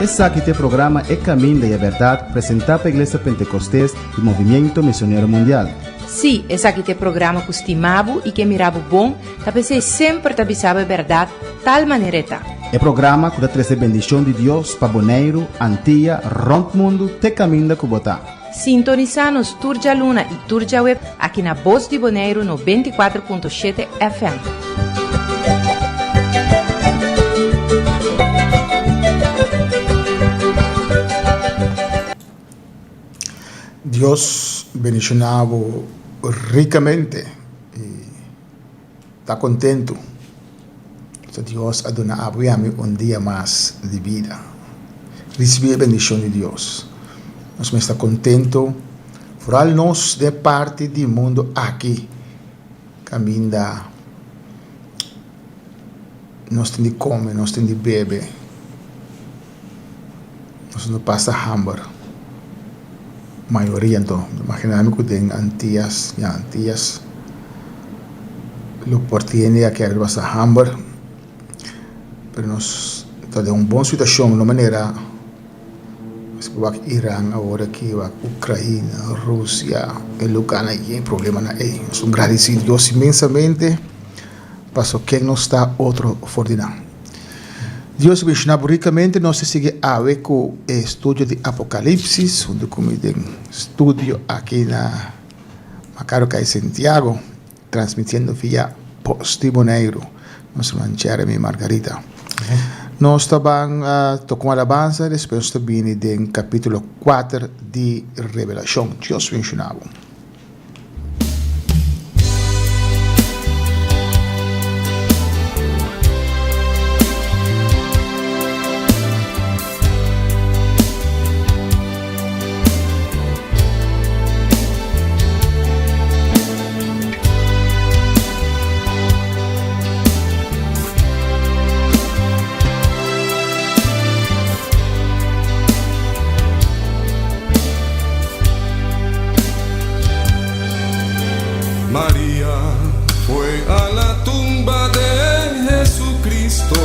Esaki ta e programa E Caminda y e Berdad presenta pa Iglesia Pentecostes y Movimiento Misionero Mundial. Sí, esaki ta e programa ku stima bo i ke mira bo bon, ta p'esei semper ta bisa bo e bèrdat tal manera e ta. E programa ku ta trese bendishon di Dios pa Boneiru, Antia, rònt mundu te kaminda ku bo ta. Sintonisá nos tur djaluna i tur djaweb aki na Bos di Boneiru 94.7 FM. Dios bendiciona bo ricamente y ta contento cu Dios a duna abo y ami un dia mas di bida. Ricibi e bendicion di Dios. Nos mester ta contento foral nos den e parti di mundo aki caminda nos tin di come, nos tin di bebe. Nos no pasa hamber. Mayoria anto. Imagina mi ku den Antias, ya Antias lo por tene a kere pasa hamber, pero nos ta den un bon situashon, no manera si bo wak Iran awor aki, wak Ukraina, Rusia, e lugarnan yen problemanan ei. Nos ta gradisi Dios inmensamente pasobra ken nos ta otro for di nan. Dios bendiciona bo ricamente. Nos ta sigui awe cu e estudio di Apocalipsis hunto cu mi den studio aki na Macario Cay Santiago transmitiendo via Post di Boneiru. Nos herman Jeremy Margarita. Nos ta ban toca un alabanza despues nos ta bini den capitulo 4 di Revelacion. Dios bendiciona bo. Maria fue a la tumba de Jesucristo.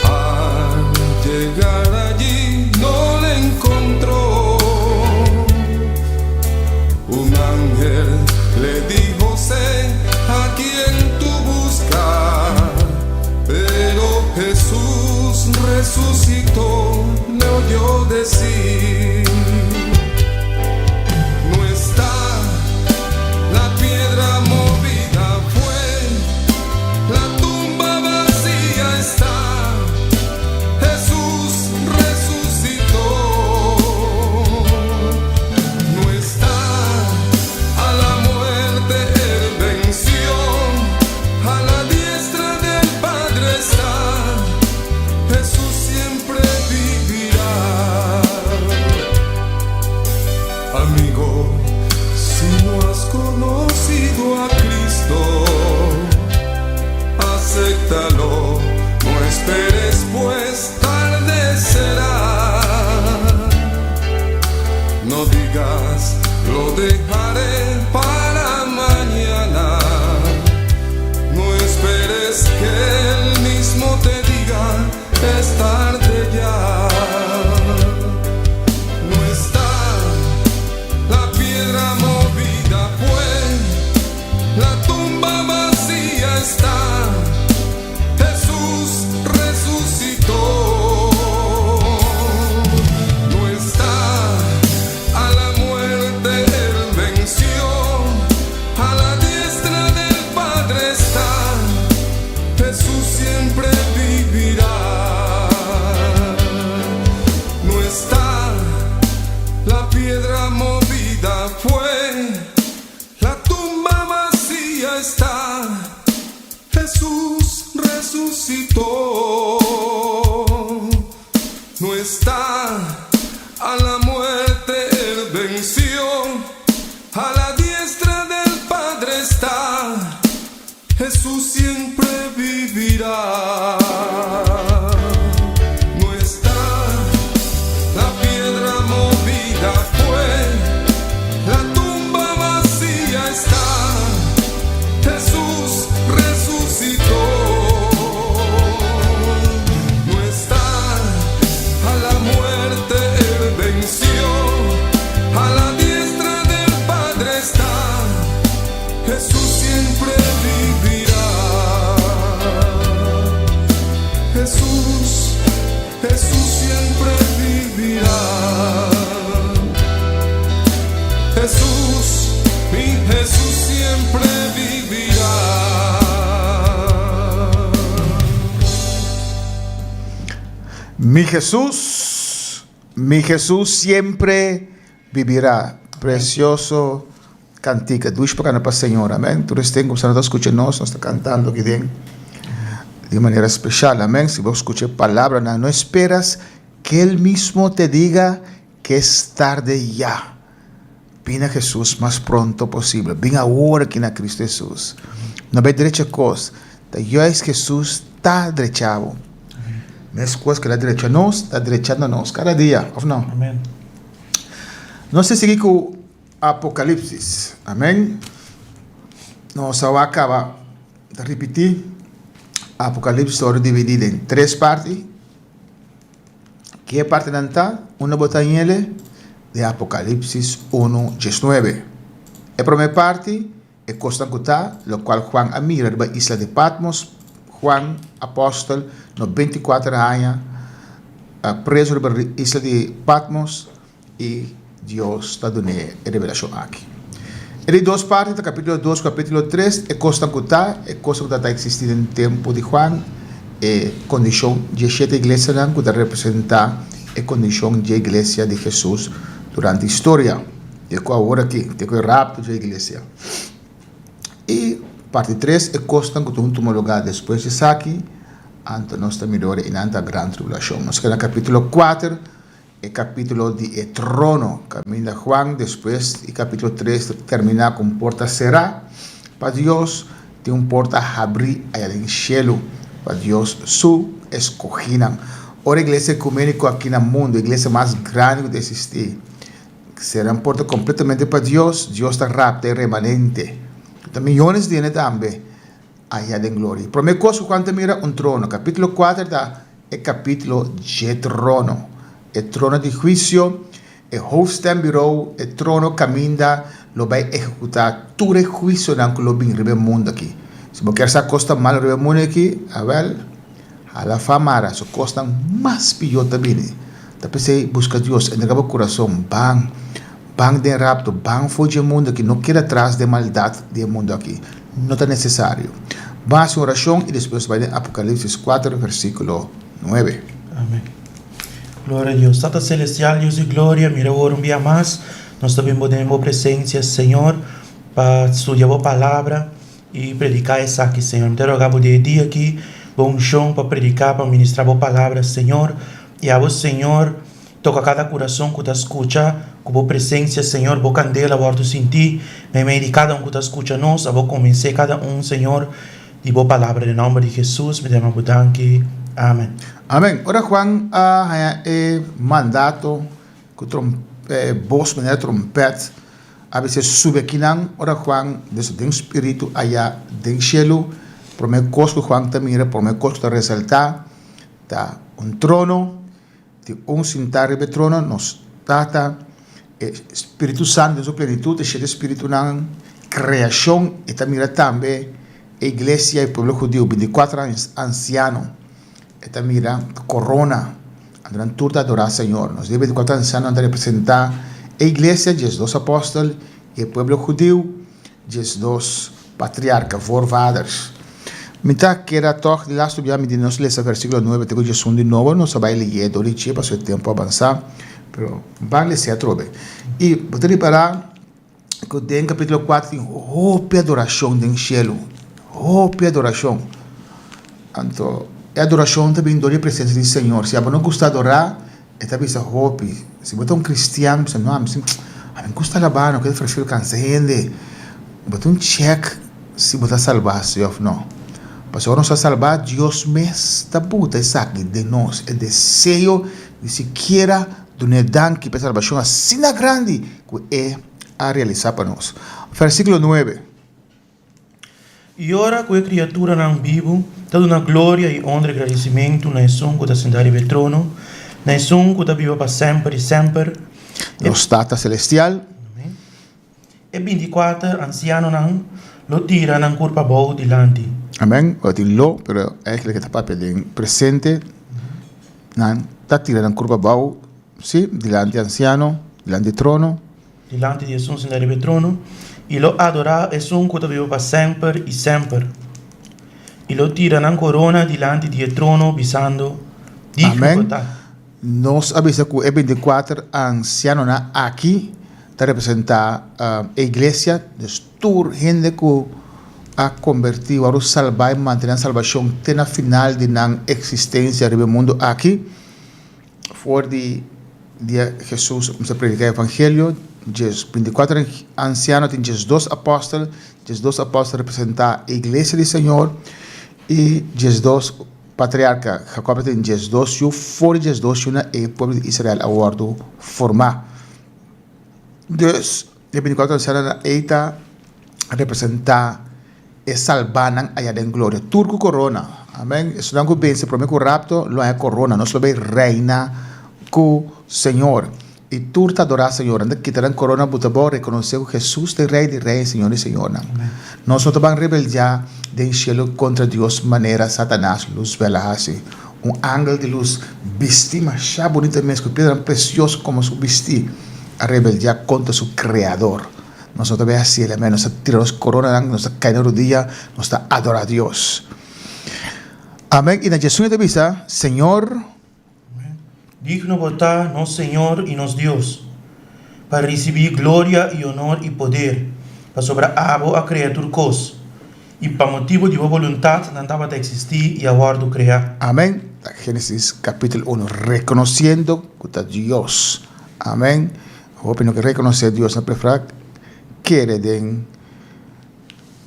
Al llegar allí no le encontró. Un ángel le dijo, sé a quien tú buscas. Pero Jesús resucitó, le oyó decir. No está la piedra movida fue, la tumba vacía está, Jesús resucitó. No está a la muerte él venció, a la diestra del Padre está, Jesús siempre vivirá. Amigo, si no has conocido a Cristo, acéptalo, no esperes pues tarde será. No digas, lo dejaré para mañana. No esperes que él mismo te diga, es tarde ya. No está la piedra movida fue, la tumba vacía está. Jesús resucitó. No está a la muerte él venció, a la diestra del Padre está. Jesús siempre vivirá. No está la piedra movida fue, la tumba vacía está. Jesús resucitó. No está a la muerte él venció, a la diestra del Padre está. Jesús siempre vivirá. No está la piedra movida fue, la tumba vacía está. Jesús resucitó. Jesús siempre vivirá. Jesús, Jesús siempre vivirá. Jesús, mi Jesús siempre vivirá. Mi Jesús, mi Jesús siempre vivirá. Precioso cantica. Dush pa canta pa Señor. Amén. Tur esten ku ta escucha nos, nos ta cantando aquí den di manera especial. Amén. Si vos escucha palabra, no esperas que Él mismo te diga que es tarde ya. Bin a Jesús mas pronto posible. Bin awor aki na Cristo Jesús. No bay drecha cos. Ta juist Jesús ta drecha bo. Mes cos cu el a drecha nos, ta drechando nos cada dia, of no? Amen. Nos ta sigui cu Apocalipsis. Amen. Nos a caba ta ripiti. Apocalipsis ta worde dividi den tres parti. Ke partinan ta? Unda bo ta hele? Den Apocalipsis unu diesnuebe. E prome parti, e kosnan ku ta, lokual Juan a mira riba isla di Patmos, Juan, apòstel, no bintikuater aña, preso riba isla di Patmos, i Dios ta dun'é e revelashon aki. E di dos parti ta kapítulo dos ku kapítulo tres, e kosnan ku ta, e kosnan ku ta ta eksistí den tempu di Juan, e kondishon dje shete iglesianan ku ta representá e kondishon dje iglesia di Hesus durante historia, te ku awor aki, te ku e rapto dje iglesia. I parti tres, e kosnan ku ta un tuma lugá despues di esaki, anto nos ta mira ora einan ta gran tribulashon. Nos keda na kapítulo kuater. E kapítulo di e trono, kaminda Juan despues di kapítulo tres ta terminá ku un porta será pa Dios, tin un porta habrí aya den shelu pa Dios su eskogínan. Ora iglesia ekuméniko aki na mundu, iglesia mas grandi ku ta eksistí, sera un porta kompletamente pa Dios, Dios ta rapta e remanente, ku ta miyones di hende tambe, aya den gloria. Promé kos ku Juan ta mira, un trono. Kapítulo kuater ta E kapítulo dje trono, e trono di huisio, e hoofdstembureau, e trono kaminda lo bai ehekutá tur e huisionan ku lo bin riba e mundu aki. Si bo kier sa kos ta malu riba e mundu aki, awèl, hala fa mara, so kosnan mas pió ta bini. Ta p'esei buska Dios, entrega bo kurason, ban, ban den rapto, ban for dje mundu aki, no keda tras den maldat di e mundu aki. No ta nesesario. Ban hasi un orashon i despues bai den Apokalipsis kuater versíkulo nuebe. Amen. Gloria a Dios. Tata Celestial, Dios di gloria, mira awor un bia mas nos ta bin bo den bo presencia, Señor, pa studia bo palabra i predica esaki, Señor. Mi ta roga bo den e dia aki, bo unshon pa predica, pa ministra bo palabra, Señor. I abo, Señor, Toka kada kurason ku ta skucha ku bo presensia, Señor, bo kandela wòrdu sintí meimei di kada un ku ta skucha nos. Abo konvensé kada un, Señor, di bo palabra. Den nòmber di Hesus mi ta yama bo danki. Amen. Amen. Ora Juan a haña e mandato ku bos manera trompèt a bisa subi akinan, ora Juan den spiritu aya den shelu, promé kos ku Juan ta mira, promé kos ku ta resaltá ta un trono. Di un sintá riba e trono, nos Tata, e Spiritu Santu den su plenitut, e shete spiritunan, kreashon, e ta mira tambe e iglesia, e pueblo hudiu, bintikuater ansiano, e ta mira korona, anto nan tur ta adorá Señor. Nos di e bintikuater ansianonan ta representá e iglesia, diesdos apòstel, i e pueblo hudiu, diesdos patriarka, voorvaders. Mi ta keda tòg di lastu bia mi di nos lesa versíkulo nuebe te ku diesun di nobo, nos a bai leyé dor di dje pasobra e tempu a avansá, pero ban les'é atrobe. I bo ta ripará ku den kapítulo kuater tin hopi adorashon den shelu, hopi adorashon. Anto e adorashon ta bin dor di e presensia di Señor. Si abo no gusta adorá, e ta bisa hopi. Si bo ta un kristian, bo bisa, no, ami si, ami gusta alabá, no keda freshur kansa hende. Bo ta un chèk si bo ta salbá si òf no. Pasobra ora nos ta salbá, Dios mes ta buta esaki den nos, e deseo di sikiera dun'é danki pa e salbashon asina grandi ku e a realisá pa nos. Versíkulo nuebe. I ora ku e kriaturanan bibu ta duna gloria i onra i gradisimentu na esun ku ta sintá riba e trono, na esun ku ta biba pa semper i semper, e. Nos Tata Selestial. Amén. E bintikuater ansianonan lo tira nan kurpa abou dilanti. Amèn. Ora tin lo, pero eigenlijk e ta papia den presente. Nan ta tira nan kurpa abou, sí, dilanti ansiano, dilanti e trono. Dilanti di esun sinta riba e trono, i lo adorá esun ku ta biba pa semper i semper. I lo tira nan korona dilanti di e trono, bisando, Digno bo Amèn. ta. Nos a bisa ku e bintikuater ansianonan aki ta representá e iglesia, dus tur hende ku a kombertí, wòrdu salbá i mantené nan salbashon te na final di nan eksistensia riba e mundu aki. For di dia Hesus a kuminsá prediká e evangelio, djes bintikuater ansiano tin djesdos apòstel, djesdos apòstel representá e iglesia di Señor i djesdos Patriarka Jakob ta tin 12 yu, for di 12 yunan e pueblo di Israel a wòrdu formá. Dus, e 24 ansianonan ei ta representá e salbánan ayá den gloria, tur ku korona. Amèn. Esunnan ku vense promé ku rapto lo haña korona, nos lo bai reina ku Señor. I tur ta adorá Señor. Nan ta kita nan korona buta abou, rekonosé ku Hesus ta e Rei di rei i Señor di señornan. Nos no ta ban rebeldiá den shelu kontra Dios manera Satanas Luzbel a hasi. Un angel di lus bistí mashá bunita mes ku piedranan presioso komo su bistí a rebeldiá kontra su Kreador. Nos no ta bai hasi el, amén. Nos ta tira nos koronanan, nos ta kai na rudia, nos ta adorá Dios. Amén. I na Jesuña ta bisa, Señor. Digno bo ta, nos Señor i nos Dios, pa risibí gloria i honor i poder, pasobra abo a krea tur kos, i pa motibu di bo boluntat nan tabata eksistí i a wòrdu kreá. Amén. Ta Génesis capítulo uno, reconociendo cu ta Dios. Amén. Hopi no ke reconoce Dios, nan prefera kere den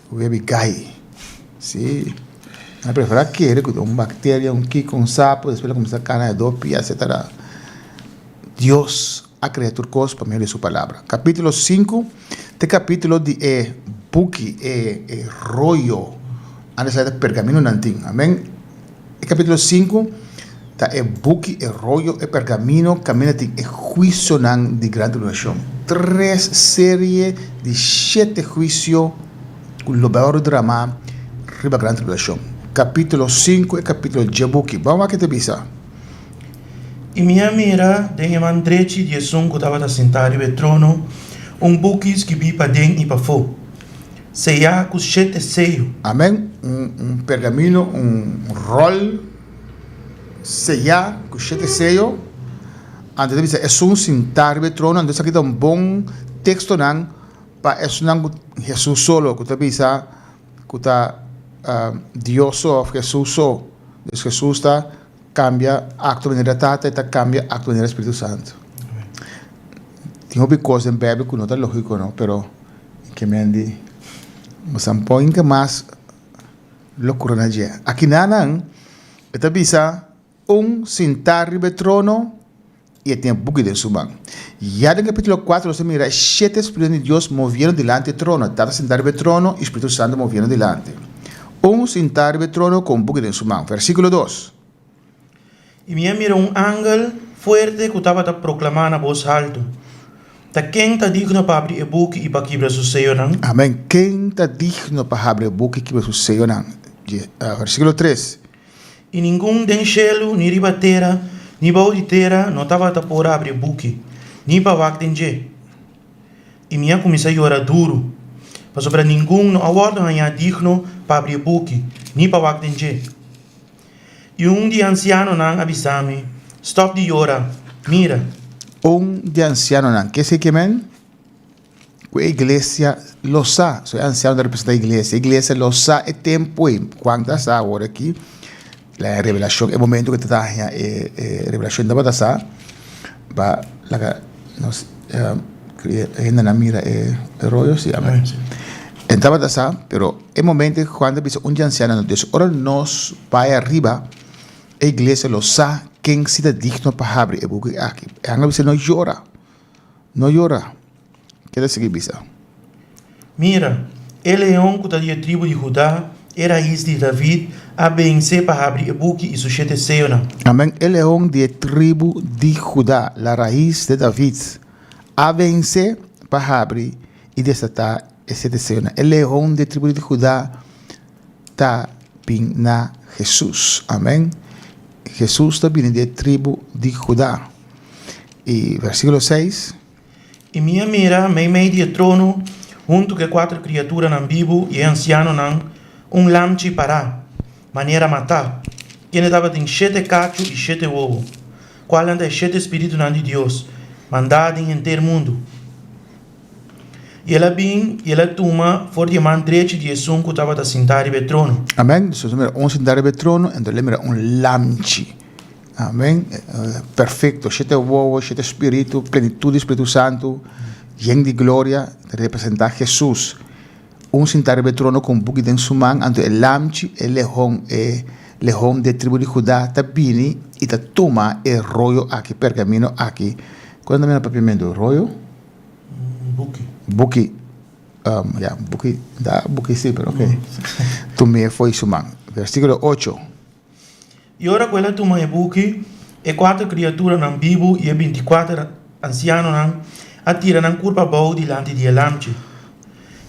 Webi gai. Sí. Nan prefera kere ku ta un bakteria, un kiko, un sapo, despues lo kuminsá kana e dos pia, etsetera. Dios a krea tur kos pa medio di su palabra. Kapítulo sinku ta e kapítulo di e buki, e e royo, antes a ta pergaminonan tin. Amen. E kapítulo sinku ta e buki, e royo, e pergamino kaminda tin e huisionan di gran tribulashon. Tres serie di shete huisio ku lo bai wòrdu dramá riba gran tribulashon. Kapítulo sinku e kapítulo dje buki. Ban wak ke ta bisa. I mi a mira den e man drechi di esun ku tabata sintá riba e trono un buki skibí paden i pafó. Seyá ku shete seyo. Amen. Un pergamino, un ròl seyá ku shete seyo. Anto ta bisa esun sintá riba e trono. Anto esaki ta un bon tekstonan pa esunnan ku Hesus solo, ku ta bisa ku ta Dios so òf Hesus so. Dus Hesus ta kambia akto manera Tata, e ta kambia akto manera Spiritu Santu. Tin hopi kos den Beibel ku no ta lógiko no, pero. Ke men di, Bo sa pon inke mas lokura na dje. Akinanan e ta bisa un sintá riba e trono i e tin e buki den su man. Ya den kapítulo kuater nos ta mira e shete spiritu di Dios moviendo dilanti e trono. Tata sintá riba e trono i Spiritu Santu moviendo dilanti. Un sintá riba e trono ku un buki den su man. Versíkulo dos. I mi a mira un angel fuerte ku tabata proklamá na bos haltu, Ta ken ta digno pa habri e buki i pa kibra su seyonan? Amèn. Ken ta digno pa habri e buki i kibra su seyonan? Versíkulo tres. I ningun den shelu, ni riba tera, ni bou di tera no tabata por habri e buki, ni pa wak den dje. I mi a kuminsá yora duru, pasobra ningun no a wòrdu hañá digno pa habri e buki, ni pa wak den dje. I un di e ansianonan a bisa mi, Stòp di yora. Mira! Un di e ansianonan, ke esei ke men? Ku e iglesia lo sa. So e ansiano ta representá e iglesia. E iglesia lo sa e tempu ei. Juan ta sa awor aki, la revelashon, e momento ku e ta haña e e revelashon tabata sa, pa laga nos hendenan mira e royo, si, amen. E tabata sa, pero e momento ku Juan ta bisa un di ansianonan, dus ora nos bai ariba, e iglesia lo sa ken si ta digno pa habri e buki aki. E angel a bisa, no yora, no yora. Ke ta sigui bisa? Mira, e leon ku ta di e tribu di Hudá, e rais di David, a vense pa habri e buki i su shete seyonan. Amen, e leon di e tribu di Hudá, la rais de David, a vense pa habri. i desatá e sete seyonan. E leon di tribu di Judá ta bin na Hesus. Amèn. Hesus ta bini di e tribu di Judá. I versíkulo seis. I mi a mira meimei di e trono, huntu ku e kuater kriaturanan bibu i e ansianonan, un lamchi pará, manera matá, kende tabatin shete kachu i shete wowo, kualnan ta e shete spiritunan di Dios, mandá den henter mundu. I el a bin i el a tuma for di e man drechi di esun ku tabata sintá riba e trono. Amèn. Nos a mira un sintá riba e trono, anto el a mira un lamchi. Amèn. Perfekto. Shete wowo, shete spiritu, plenitud di Spiritu Santu, yen di gloria, ta representá Hesus. Un sintá riba e trono ku un buki den su man, anto e lamchi, e lehon, e lehon di e tribu di Judá ta bini i ta tuma e royo aki, pergamino aki. Kon ta mira papiamentu? Royo? Buki. Buki. Ya, buki, da buki si, pero ok. Tum'é fo'i su man. Versíkulo ocho. I ora ku el a tuma e buki, e kuater kriaturanan bibu i e bintikuater ansianonan a tira nan kurpa abou dilanti di e Lamchi.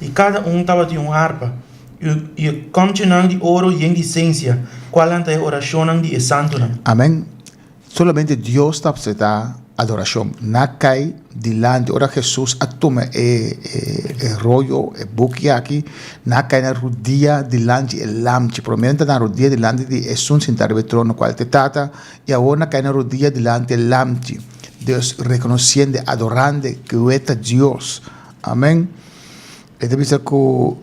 I kada un tabatin un arpa, i e kòmchinan di oro yen di sensia, kualnan ta e orashonnan di e santunan. Amèn. Solamente Dios ta acepta adoracion. Na cay dilanti ora Jesus a tuma e e rollo, e buki aki, na cay na rudia dilanti e Lamchi. Prome nan ta na rudia dilanti di esun sinta riba e trono cual ta e Tata, y awor na cay na rudia dilanti e Lamchi. Dios reconociende, adorande cu e ta Dios. Amen. E ta bisa ku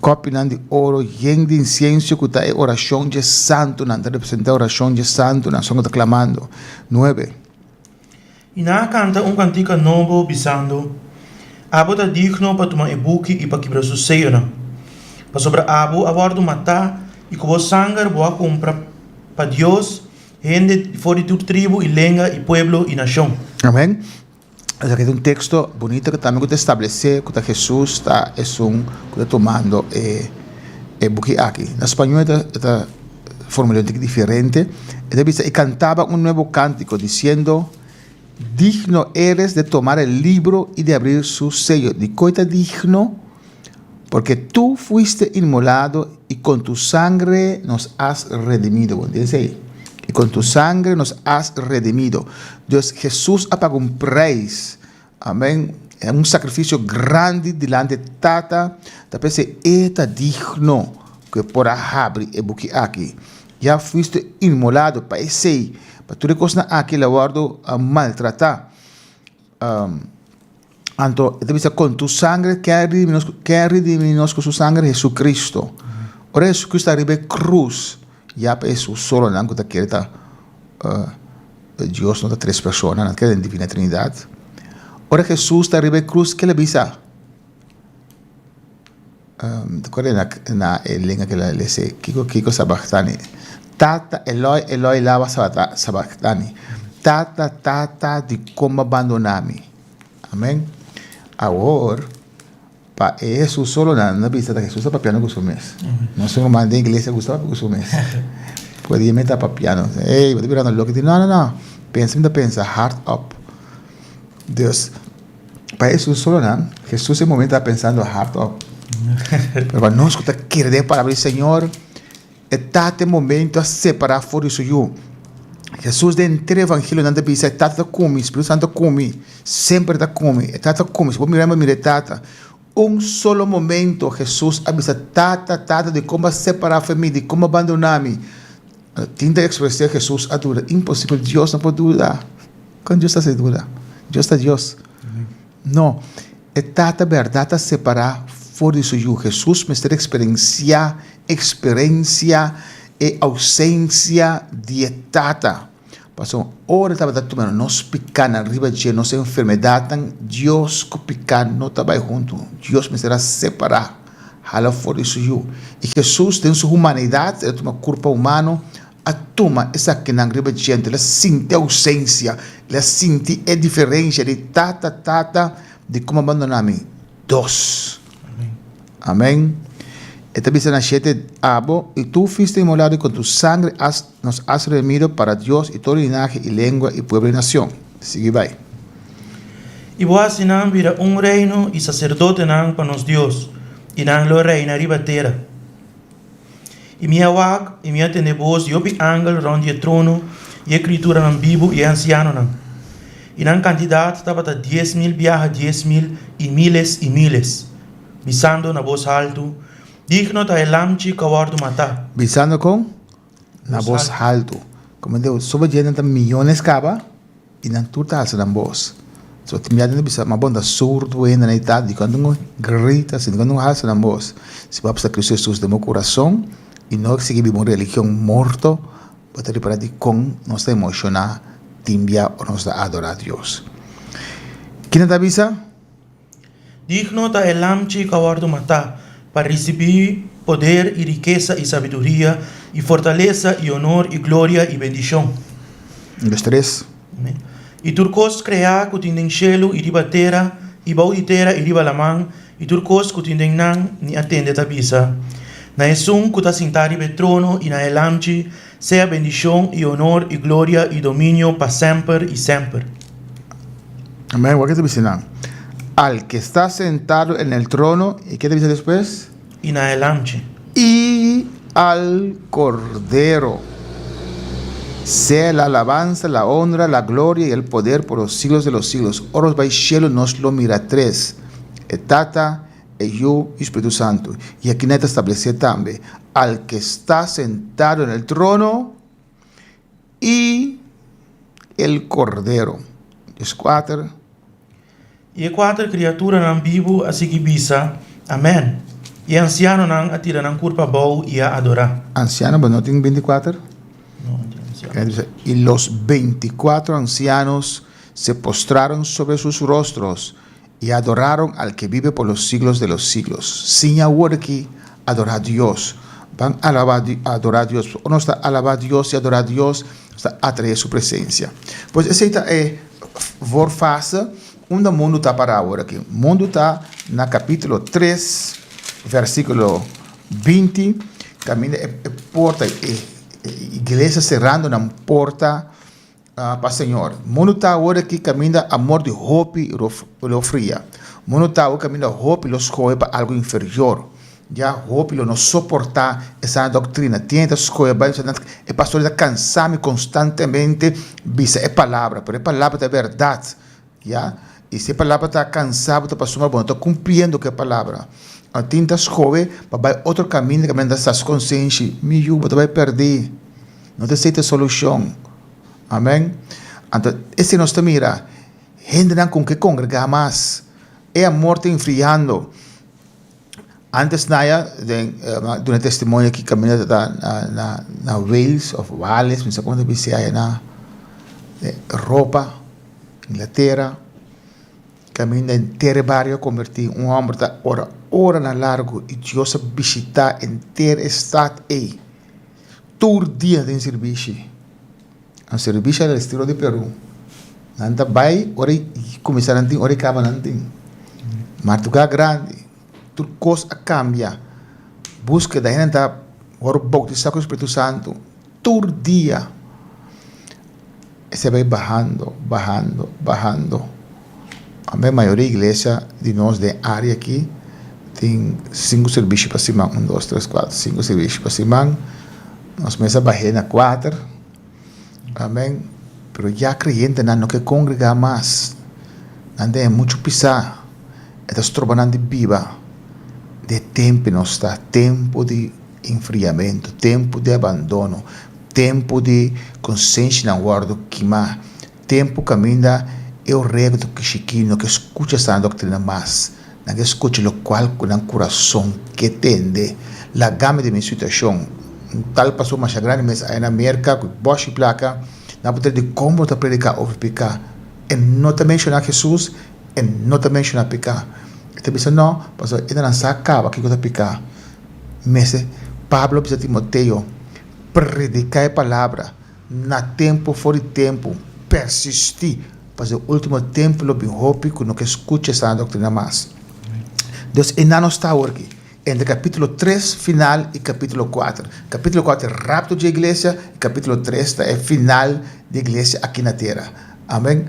kòpinan di oro yen di insiensio ku ta e orashon dje santunan, ta representá orashon dje santunan, esun ku ta klamando. Nuebe. I nan a kanta un kantika nobo, bisando, Abo ta digno pa tuma e buki i pa kibra su seyonan, pasobra abo a wòrdu matá i ku bo sanger bo a kumpra pa Dios hende for di tur tribu i lenga i pueblo i nashon. Amèn. Esaki ta un teksto bunito ku tambe ku ta establesé ku ta Hesus ta esun ku ta tumando e e buki aki. Na spañó e ta e ta formulá un tiki diferente. E ta bisa, I kantaba un nuevo kántiko, disiendo, Digno eres de tomar el libro i de abrir su seyo. Dikon e ta digno? Porque tú fuiste inmolado i con tu sangre nos has redimido. Bo entiende esei? I con tu sangre nos has redimido. Dus Jesús a paga un prijs. Amén. Un sacrificio grandi dilanti Tata. Ta p'esei e ta digno ku e por a habri e buki aki. Ya fuiste inmolado pa esei, pa tur e kosnan aki el a wòrdu maltratá. Anto e ta bisa con tu sangre ken a redimi nos ken a redimi nos cu su sangre Jesucristo ora Jesucristo a riba e cruz ya pa esun solonan cu ta kere ta Dios no ta tres persona nan ta kere den divina trinidad ora Jesus ta riba e cruz ke el a bisa ta acorda na na e lenga ke el a lese kiko kiko sabactani tata eloi eloi lama sabactani tata tata dikon bo a bandona mi. Amen. Awor, pa e Hesus solo nan a bisa ta Hesus ta papiando ku su mes. Nos ruman den iglesia gusta papia ku su mes. Por dia mi ta papiando, ey, bo ta birando loko. Di no, no, no. Pensa mi ta pensa hard op. Dus, pa Hesus solo nan, Hesus e momento ta pensando hard op. Pero pa nos ku ta kere den e palabra di Señor, E Tata e momento a separá for di su Yu. Hesus den henter evangelionan ta bisa, E Tata ta ku mi, Spiritu Santu ta ku mi, semper ta ku mi, e Tata ta ku mi, si bo mira mi, bo mira e Tata. Un solo momento Hesus a bisa, Tata, Tata, dikon bo a separá for mi, dikon bo a bandoná mi? Tin ta ekspres'é Hesus a duda. Imposibel, Dios no por duda. Kon Dios ta hasi duda? Dios ta Dios. No, e Tata bèrdat a separá for di su Yu. Hesus mester eksperensiá eksperensia e ousensia di e Tata. Pasobra ora e tabata tuma nos pikánan riba dje, nos enfermedatnan, Dios ku piká no ta bai huntu. Dios mester a separá, hala for di su Yu. I Hesus den su humanidat, el a tuma kurpa humano, a tuma esakinan riba djente, el a sinti ausencia, el a sinti e diferencia di tata, tata, di como abandona mi. Dos. Amen. E ta bisa na shete, Abo y tu fuiste inmolado y con tu sangre has, nos has redimido para Dios y todo linaje y lengua y pueblo y nacion. Sigui bai. I bo hasi nan bira un reino i saserdotenan pa nos Dios, i nan lo reina riba tera. I mi a wak, i mi a tende bos di hopi angel rònt di e trono i e krituranan bibu i e ansianonan. I nan kantidat tabata 10,000 biaha 10,000 i míles i míles, bisando na bos haltu, Digno ta e Lamchi ku a wòrdu matá. Bisando kon? Na bos haltu. Komo Deus, soba dje nan ta miyones kaba i nan tur ta alsa nan bos. So tin bia nan ta bisa, ma bon ta surdu hende nan ta, dikon nan no grita asina, dikon nan no alsa nan bos? Si bo a pasa Kristu Hesus den bo kurason i no sigui biba un religion morto, bo ta ripara dikon nos ta emoshoná tin bia ora nos ta adorá Dios. Kinan ta bisa? Digno ta e Lamchi ku a wòrdu matá, pa risibí poder i rikesa i sabiduria i fortalesa i onor i gloria i bendishon. Dos tres. I tur kos kreá ku tin den shelu i riba tera i bou di tera i riba laman i tur kos ku tin den nan, mi a tende ta bisa, Na esun ku ta sintá riba e trono i na e Lamchi sea bendishon i onor i gloria i dominio pa semper i semper. Amén. Wak ke ta bisa nan? Al que está sentado en el trono, y ke ta bisa despues? I na e Lamchi. I al Cordero sea la alabanza, la honra, la gloria y el poder por los siglos de los siglos. Ora nos bai shelu nos lo mira tres, e Tata, e Yu y Spiritu Santu. Y aki nan ta establece tambe, al que está sentado en el trono y el Cordero. 4. I e kuater kriaturanan bibu a sigui bisa, Amèn! I e ansianonan a tira nan kurpa abou i a adorá. Ansiano, bo no tin 24? No, no tin ansiano. I los 24 ancianos se postraron sobre sus rostros i adoraron al que vive por los siglos de los siglos. Siña awor aki adorá Dios. Ban alabá, adorá Dios. Ora nos ta alabá Dios i adorá Dios, nos ta atraé su presencia. Pues esei ta e voorfase unda mundu ta pará awor aki. Mundu ta na capítulo 3, versículo 20, kaminda e porta, e iglesia serando nan porta Pa Señor. Mundu ta awor aki kaminda amor di hopi lo fria. Mundu ta awor kaminda hopi lo skohe pa algu inferior. Ya hopi lo no soportá e sana doktrina. Tin ta skohe bai bisa nan e pastor ta kansa mi konstantemente bisa e palabra, pero e palabra ta e bèrdat. Ya, i si e palabra ta kansa bo ta pasobra bo no ta kumpliendo ku e palabra. Tin ta skohe pa bai otro kaminda kaminda ta sa su konsenshi, mi yu bo ta bai pèrdí. No ta esei ta e solushon. Amen. Anto esei nos ta mira, hendenan ku ke kongregá mas, e amor ta enfriando. Antes naya den duna testimonio aki kaminda ta na na Wales òf Wales, mi sa komo ta bisa aya na Europa, Inglatera, kaminda henter e bario a kombertí. Un hòmber ta ora oranan largu i Dios a bishitá henter e stat ei. Tur dia den sirbishi. Nan sirbishi al estilo di Peru. Nan ta bai ora i kuminsá nan tin, ora i kaba nan tin. Marduga grandi, tur kos a kambia. Búskeda, hende ta wòrdu boutisá ku Spiritu Santu tur dia. Esei bai bahando, bahando, bahando. Ambe mayoria iglesia di nos den área aki tin sinku sirbishi pa siman, un, dos, tres, kuater, sinku sirbishi pa siman. Nos mes a bah'é na kuater, amen. Pero ya kreyentenan no ke kongregá mas, nan den muchu pisá, e ta stroba nan di biba. Den e tempu nos ta, tempu di enfriamentu, tempu di abandono, Tempu di konsenshanan wòrdu kimá, tempu kaminda e orego ta kishikí no ke skucha sana doktrina mas, nan ke skucha lokual ku nan kurason ke tende. Laga mi den mi situashon. Un tal pasó masha grandi mes aya na Merka ku bòshi plaka, nan por tende dikon bo ta prediká over piká. E no ta menshoná Hesus, e no ta menshoná piká. E ta bisa no, pasobra e nan sa kaba kiko ta piká. Mester Pablo bisa Timoteo, Prediká e palabra na tempu for di tempu, persistí, pasobra e último tempu lo bin hopi ku no ke skucha e sana doktrina mas. Dus einan nos ta awor aki, entre kapítulo tres final i kapítulo kuater. Kapítulo kuater e rapto dje iglesia i kapítulo tres ta e final di iglesia aki na tera. Amen.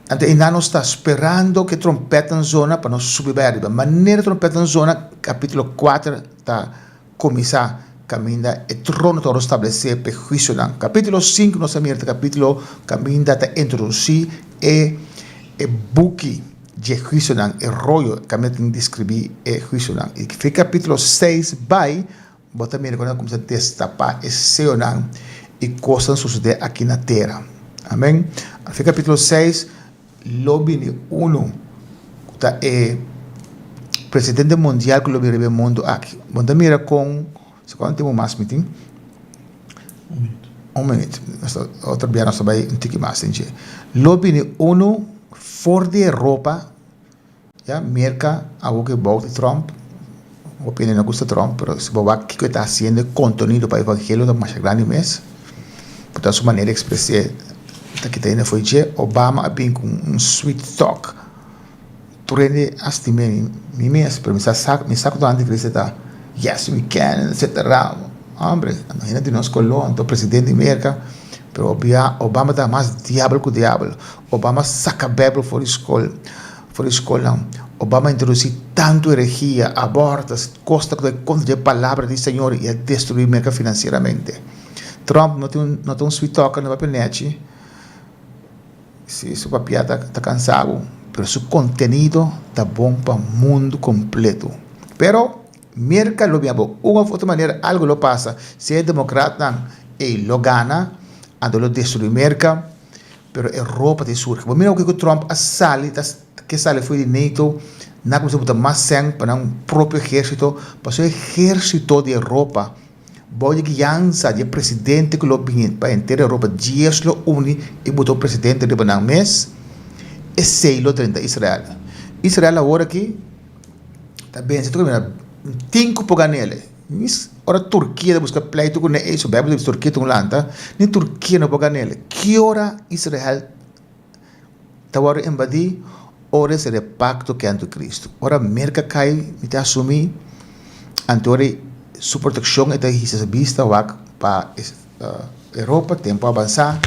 Anto einan nos ta sperando ku e trompètnan zona pa nos subi bai ariba. Manera trompètnan zona, kapítulo kuater ta kuminsá kaminda e trono ta wòrdu stablesé pa e huisionan. Kapítulo sinku nos ta mira ta kapítulo kaminda ta introdusí e e buki dje huisionan, e royo kaminda tin deskribí e huisionan. I fi kapítulo seis bai Bo ta mira ku nan a kuminsá destapá e seonan i kosnan sosodé aki na tera. Amèn. Alfin kapítulo seis lo bini unu ku ta e presidente mundial ku lo bini riba e mundu aki. Bo ta mira kon, si kuantu tempu mas mi tin? Un minuut. Un minuut. Otro bia nos ta bai un tiki mas den dje. Lo bini unu for di Europa. Ya, Merka awor ku e bou di Trump, hopi hende no gusta Trump, pero si bo wak kiko e ta hasiendo e kontenido pa evangelio ta masha grandi mes, por ta su manera di ekspres'é ta kita hende fo'i dje. Obama a bin ku un sweet talk, tur hende a stim'é, mi mes, pero mi sa sa mi sa ku ta anticristo ta yes we can etcetera, hombre, hende di nos koló anto presidente di Merka, pero Obama ta mas diabel ku diabel. Obama saka Bijbel for di skol, for di skolnan. Obama a introdusí tantu herejia, abortus, kos ta ku ta kontra di e palabra di Señor i a destruí Merka finansieramente. Trump no tin no ta un sweet talker, no papia nechi, si su papia ta ta kansa bo, pero su kontenido ta bon pa mundu kompleto. Pero Merka lo bin abo, un òf otro manera algu lo pasa, si e demokratnan ei lo gana, anto lo destruí Merka. Pero e ropa ta surgi. Bo mira oke ku Trump a sali ta ke sali for di NATO, nan a kuminsá buta mas sèn pa nan propio ehérsito, pasobra e ehérsito di Europa bou di guiansa di e presidente ku lo bini pa henter Europa, dies lo uni i buta un presidente riba nan mes, esei lo drenta Israel. Israel awor aki ta bense tur kaminda, tin ku por gan'el. Mis ora Turkia ta buska pleitu ku ne so Bijbel ta bisa Turkia ta un lanta, ni Turkia no por gan'el. Ki ora Israel ta wòrdu invadí? Ora e sera e pakto ku antikristu. Ora Merka kai, mi ta asumí, anto ora su protekshon e ta hisa su bista wak pa Europa, tempu avansá,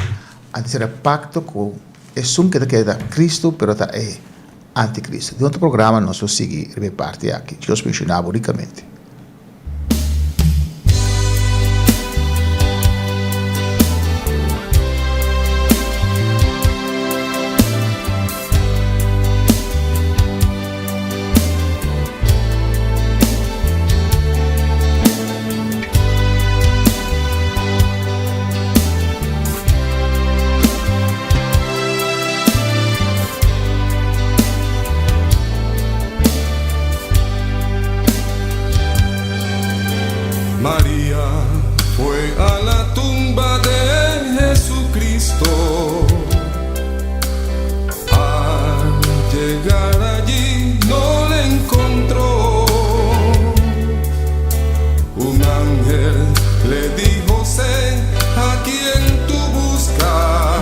anto sera e pakto ku esun ke ta keda Kristu pero ta e antikristu. Den otro programa nos lo sigui riba e parti aki. Dios benshoná bo rikamente. Maria fue a la tumba de Jesucristo. Al llegar allí no le encontró. Un ángel le dijo, sé a quien tú buscas.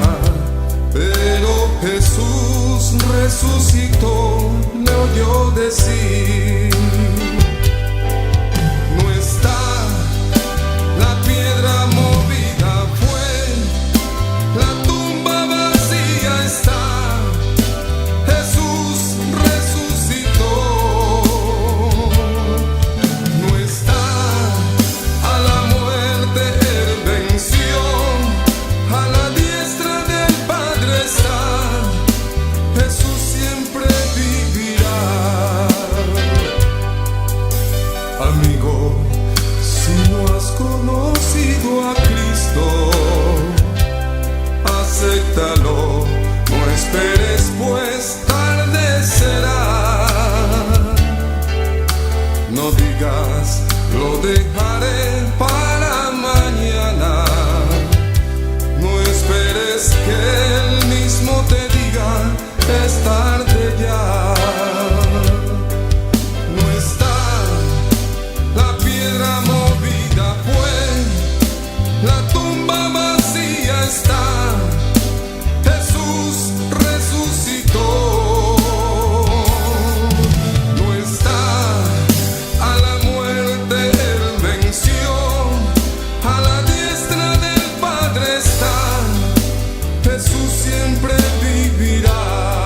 Pero Jesús resucitó, le oyó decir. No está la piedra movida fue, la tumba vacía está. Jesús resucitó. No está a la muerte él venció, a la diestra del Padre está. Jesús siempre vivirá. Amigo, si no has conocido a Cristo, acéptalo, no esperes pues tarde será. No digas, lo dejaré para mañana. No esperes que él mismo te diga, es tarde ya. No está la piedra movida fue, la tumba vacía está. Jesús resucitó. No está a la muerte él venció, a la diestra del Padre está. Jesús siempre vivirá.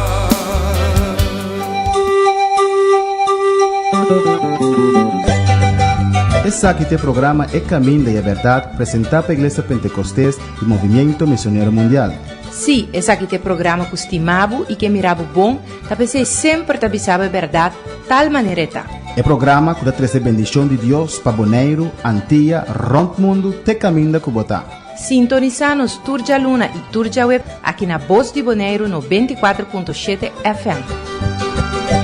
Esaki ta e programa E Caminda y e Berdad, presenta pa Iglesia Pentecostes y Movimiento Misionero Mundial. Sí, esaki ta e programa ku stima bo i ke mira bo bon, ta p'esei semper ta bisa bo e bèrdat tal manera e ta. E programa ku ta trese bendishon di Dios pa Boneiru, Antia, rònt mundu te kaminda ku bo ta. Sintonisá nos tur djaluna i tur djaweps aki na Bos di Boneiru 94.7 FM.